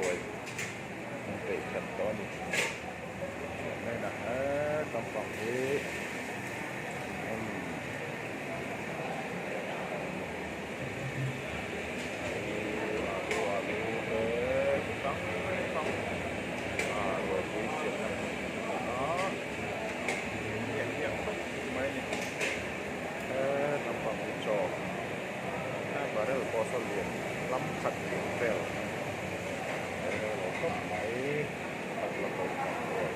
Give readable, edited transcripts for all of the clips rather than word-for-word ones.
ruai an peih khat tawh a ni. Chuan he lampang hi umm alu alu te chi hrang hrang ah ruai pui siamna hmun a ni a hliah hliah khawp mai a ni he lampang hi chaw barrel pawh saw lian lam khat lian vel lo khawp mai a la ko tak ruai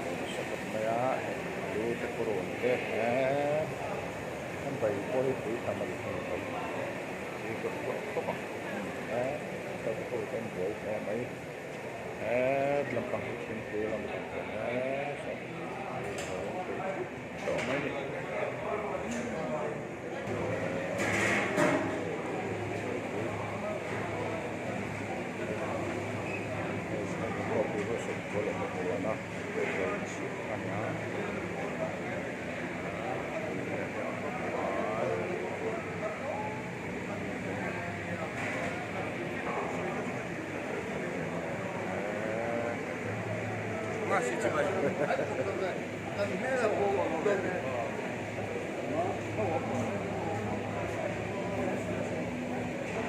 lo nasa khawp mai a hei alu te purun te eee an bai pawh hi pui tham a ni hmel bai hi ka hlawh khawp ang eee ka ho te an buai hle mai eee lampang hi thingpui lampang te eee saw tawh mai a ni.